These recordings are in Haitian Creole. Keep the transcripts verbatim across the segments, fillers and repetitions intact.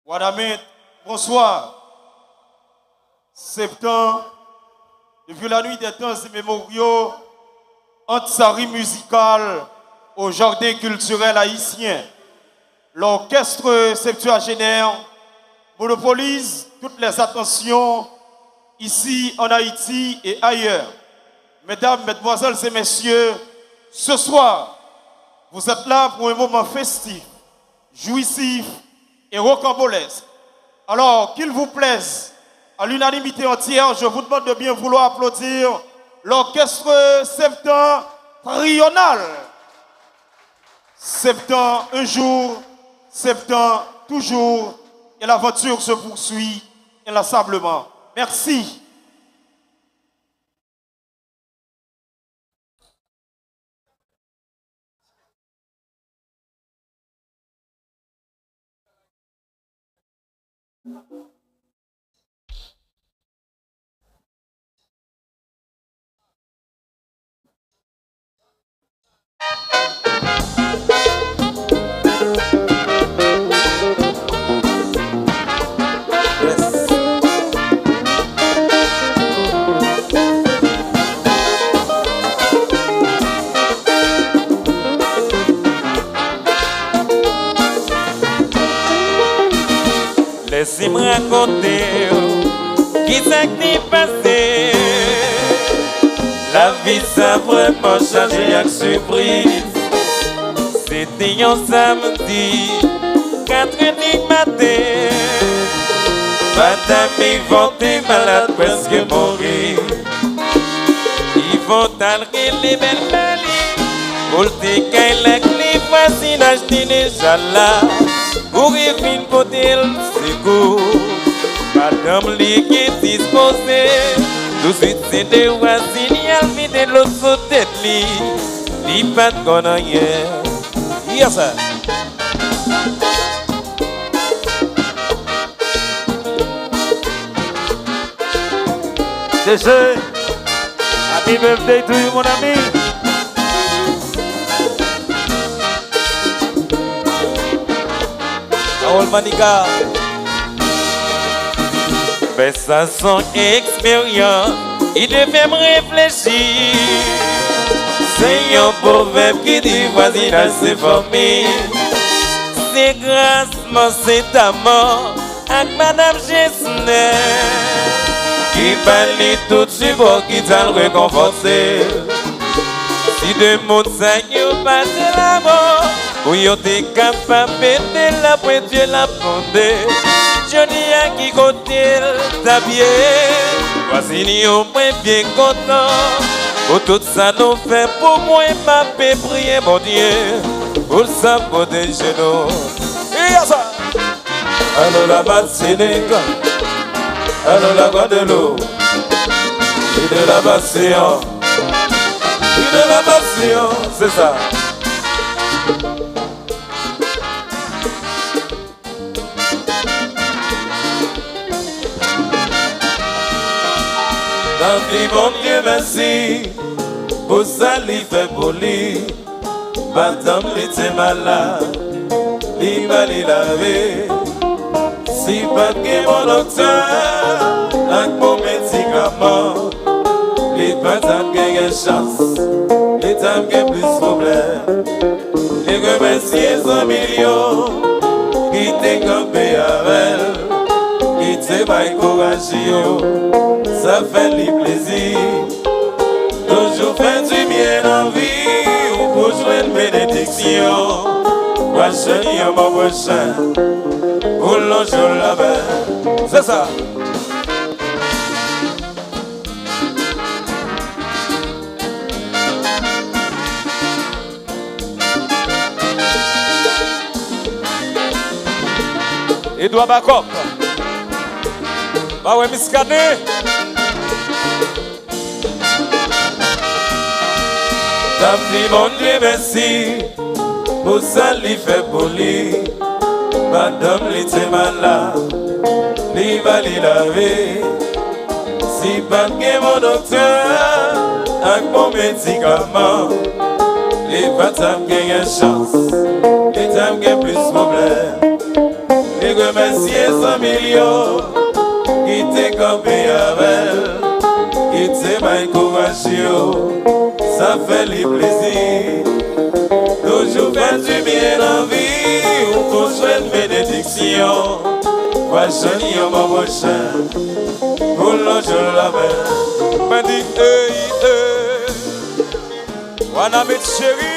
Wanament, bonswa. Septan, depuis la nuit des temps immémoriaux, Antsari Musical au Jardin Culturel Haïtien. L'orchestre septuagénaire monopolise toutes les attentions ici en Haïti et ailleurs. Mesdames, mesdemoiselles et messieurs, ce soir, vous êtes là pour un moment festif, jouissif et rocambolesque. Alors, qu'il vous plaise, à l'unanimité entière, je vous demande de bien vouloir applaudir l'orchestre septentrional. Septan un jour, Septan toujours, et l'aventure se poursuit inlassablement. Merci. Lèse m rakonte w kisa k te pase. Lavi sa vrèman chaje ak sipriz. Se te yon samdi, katrè di maten. Madanm Ivan te malad, prèske mouri. Ivan t al rele bèlmè li pou l te kay la, kle vwazinaj te deja la. Kouri vin pote l sekou. Madanm li ki dispoze, touswit se de vwazin li al vide dlo sou tèt li. Li pa t konn anyen. Yes, sir. D J, happy birthday to you, mon ami. Harold Manika. Fè sa s on eksperyans, li te fè m reflechi. Se yon pwovèb ki di vwazinaj se fanmi. Se gras Manse Daman ak Madanm Jesnè ki ba li tout sipò ki t al rekonfòse l. Si de moun sa yo pa te la mò, pou yo te kapab ede l apre Dye l ap fonde. Jodi a ki kote l t ap ye? Vwazin yo, mwen byen kontan pou tout sa nou fè pou mwen. M ape priye Bondye pou l sa pwoteje nou. Yes, sir. Alo la Matinik, alo la Gwadloup, viv la pasyon, viv la pasyon, se sa. N ap di Bondye mèsi pou sa li fè pou li. Madanm li te malad, li ba li lavi. Si pa t gen bon doktè ak bon medikaman, li pa t ap genyen chans, li t ap gen plis pwoblèm. Li remèsye zanmi l yo ki te kanpe avè l, ki te bay kouraj yo, sa fè li plezi. Toujou fè dibyen nan vi w pou jwenn benediksyon. Pwochen yon bon pwochen, pou lonje w lamen. Se sa. Edwa Bakòp. Pa wè Miskadin. N ap di Bondye mèsi pou sa li fè pou li. Madanm li te malad, li ba li lavi. Si pa t gen bon doktè ak bon medikaman, li pa t ap genyen chans, li t ap gen plis pwoblèm. Li Remèsye zanmi l yo ki te kanpe avè l, ki te bay kouraj yo, sa fè li plezi. Toujou fè dibyen nan vi w pou jwenn benediksyon. Va jwenn yon bon pwochen pou lonje w lamen. Mwen di, ey, ey. Wanament cheri.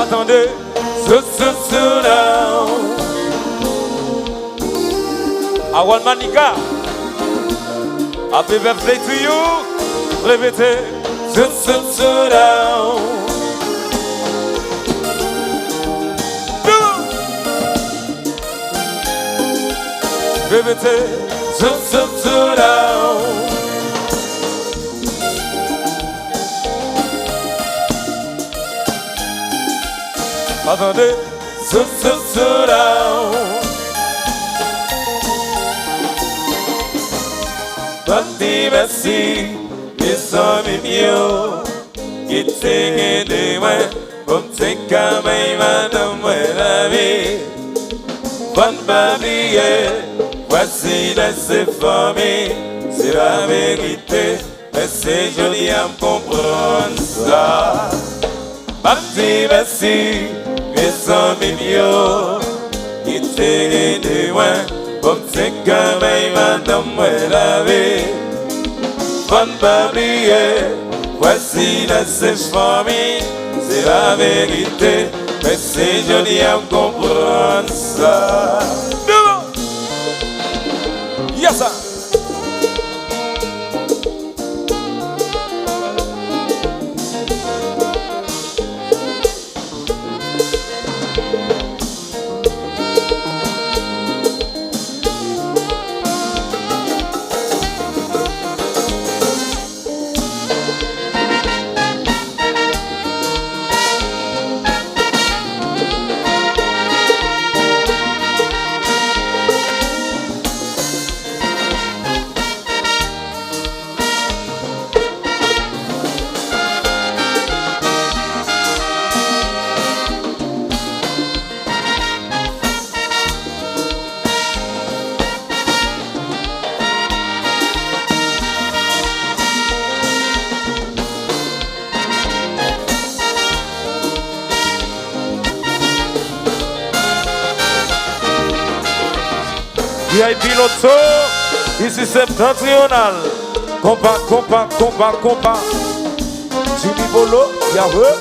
Atande. Sou, sou, sou, down. Harold Manica. Happy birthday to you. Repete. Sou, sou, sou, down. Repete. Sou, sou, sou, down. Atande. Sou, sou, sou, down. Ban m di mèsi, mezanmi m yo, ki te ede mwen, pou m te ka bay madanm mwen lavi. Ban m pa bliye, vwazinaj se fanmi, se laverite. Mèsi, jodi a m konprann sa. M ap di mèsi, mezanmi m yo, ki te ede mwen, pou m te ka bay madanm mwen lavi. Fò n pa bliye, vwazinaj se fanmi, se laverite. Mèsi, jodi a m konprann sa. Yes, sir. V I P Lotto, isi Septentrional. Konpa, konpa, konpa, konpa. Jimmy Bolo, Yahweh.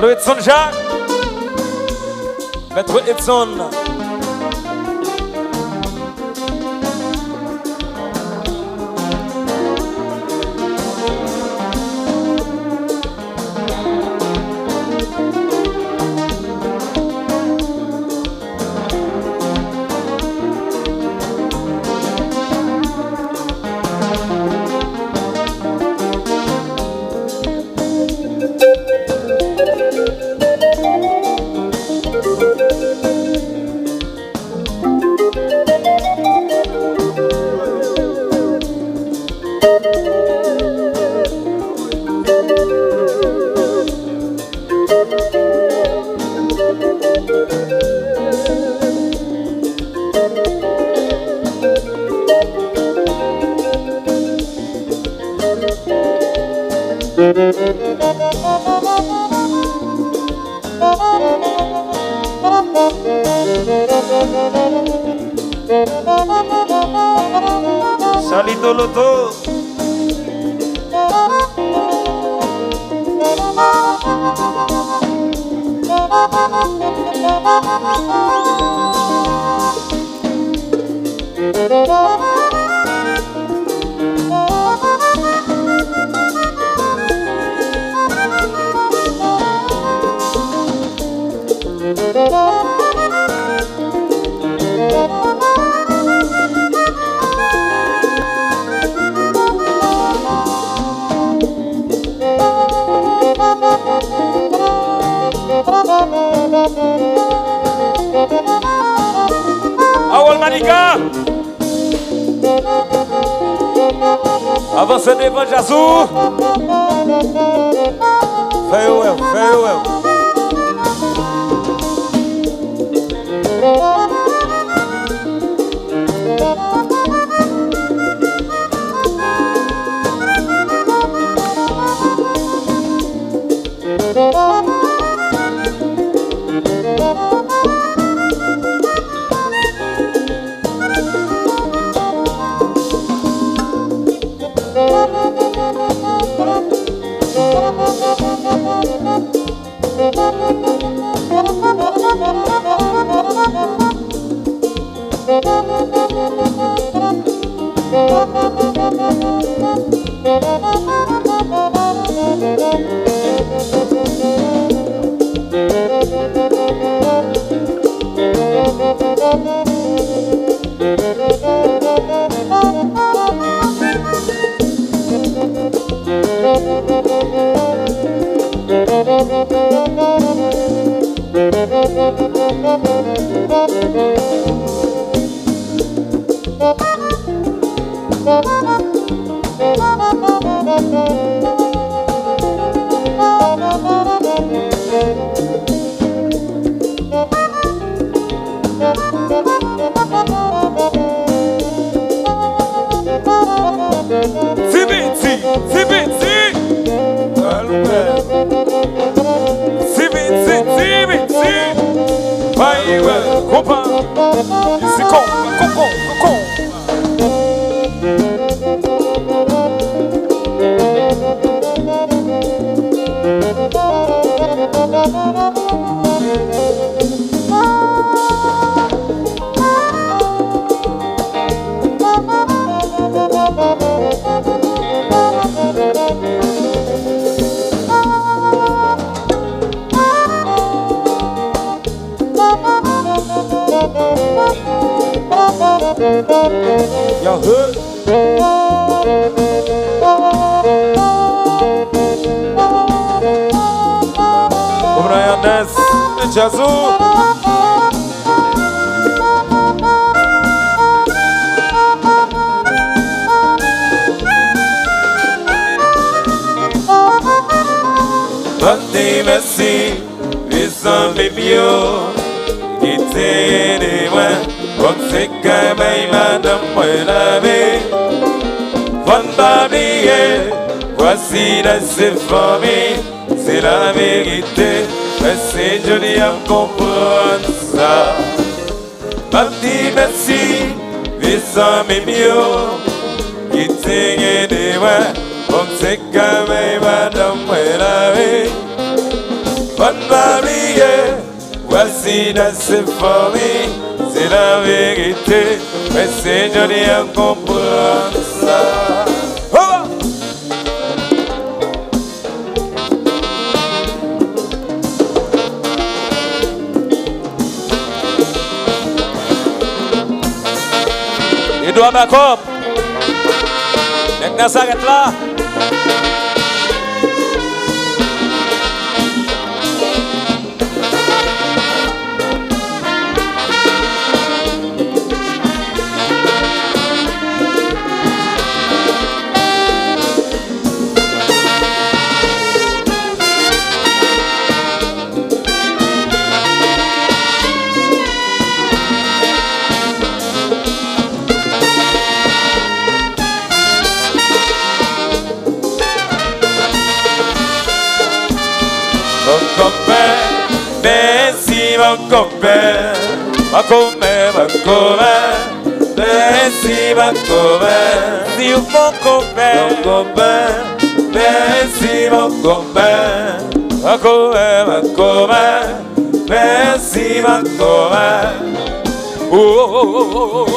Alo, Edson Jacques. Maître Edson. Salito Loto. Harold Maniga. Avanse devan, Djazou. Fè yo wè w, fè yo wè w. Ti piti, ti piti. Ti piti, ti piti. Bay wè, konpa. Isi konpa, konpa, konpa. Yo, hey. Ou nan yon dans, Djazou. Ban m di mèsi, mezanmi m yo, ki te ede mwen, pou m te ka bay madanm mwen lavi. Fò n pa bliye, vwazinaj se fanmi, se laverite, mwen se jodi a m konprann sa. M ap di mèsi, mezanmi m yo, ki te ede mwen, pou m te ka bay madanm mwen lavi. Fò n pa bliye, vwazinaj se fanmi, se laverite, mwen se jodi a m konprann sa. Oba! Edouard Bacop, nèg Nazarèt la. Bon konpè, mèsi bon konpè. Makomè, makomè, mèsi makomè. Si w bon konpè. Bon konpè, mèsi bon konpè. Makomè, makomè, Mèsi, Makomè. Oh,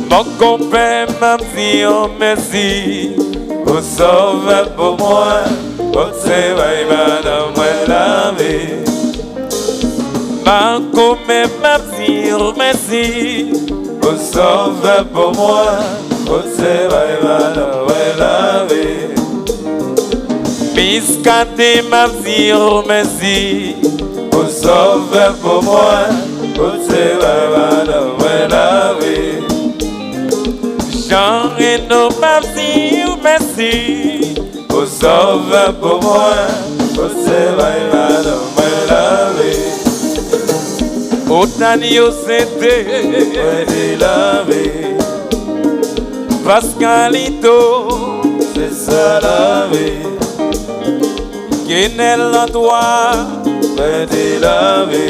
Makomè, m ap di w mèsi pou sa w fè pou mwen. Ou te bay madanm mwen lavi. Makomè, m ap di w mèsi pou sa w fè pou mwen. Ou te bay madanm mwen lavi. Miskaden, m ap di w mèsi pou sa w fè pou mwen. Ou te bay madanm mwen lavi. Jan Reno, m ap di w mèsi pou sa w fè pou mwen. Ou te bay madanm mwen lavi. Otanio Sente, mwen di lavi. Pascalito, se sa lavi. Kenel Antoine, mwen di lavi.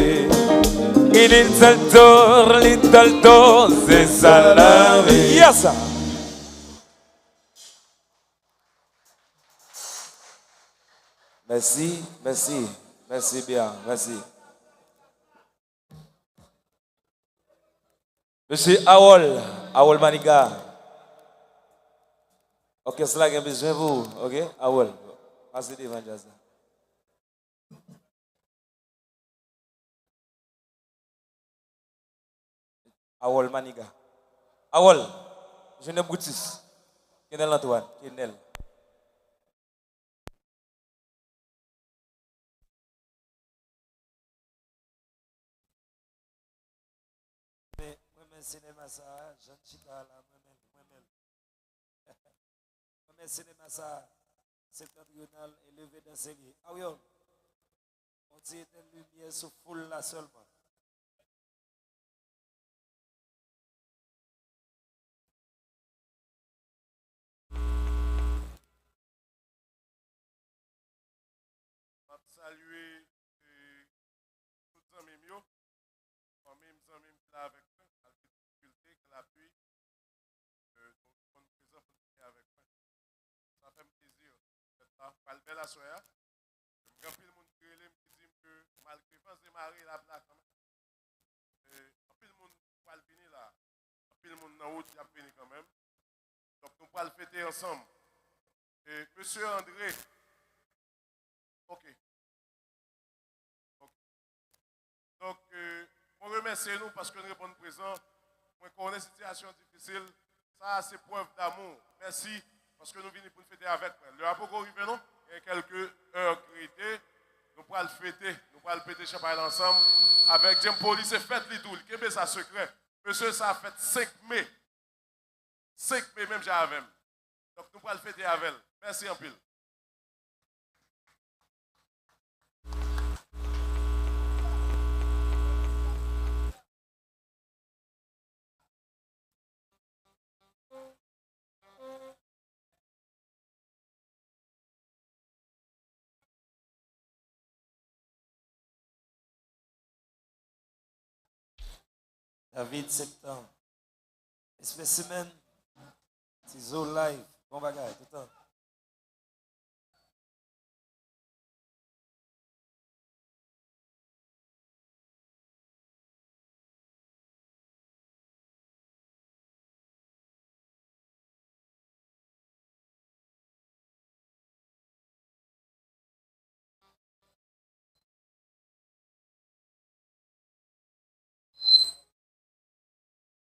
Little Talto, Little Talto, se sa lavi. Yes, sir. Mèsi, mèsi, mèsi byen, mèsi. Mesye Harold, Harold Maniga. Òkès la gen bezwen pou ou, oke? Harold, pase devan djaz la. Harold Maniga. Harold, Junior Brutus. Kenel Antoine, Kenel. Mwen renmen sinema sa a, jan l chita la, mwen renmen l, mwen renmen l. Mwen renmen sinema sa a, Septentrional e leve danse li. Ariel, yon ti etenn limyè sou foul la sèlman. M ap salye, eh, tout zanmi m yo, fanmi m, zanmi m ki la avèk mwen, malgre tout difikilte, k lapli, eh, nou reponn prezan pou n vini avèk mwen. Sa fè m plezi. Fèt la pral bèl aswè a. Gen anpil moun ki rele m, ki di m ke malgre van demare, l ap la kanmenm. E, anpil moun pral vini la. Anpil moun nan wout, y ap vini kanmenm. Donk, nou pral fete ansanm. E, Mesye André. Ok. Ok. Donk, e, mwen remèsye nou paske nou reponn prezan. Mwen konnen sitiyasyon an difisil. Sa a se prèv damou. Mèsi, paske nou vini pou n fete avèk mwen. Lè a poko rive non. Gen kèlke è ki rete. Nou pral fete. Nou pral pete chanpay la ansanm avèk Djempo. Li se fèt li tou. Li kenbe sa sekrè. Mesye, sa fèt senk me. Senk me, menm jan avè m. Donk, nou pral fete avè l. Mèsi anpil. David Septan. Espesimen. Tizo live. Bon bagay, toutan.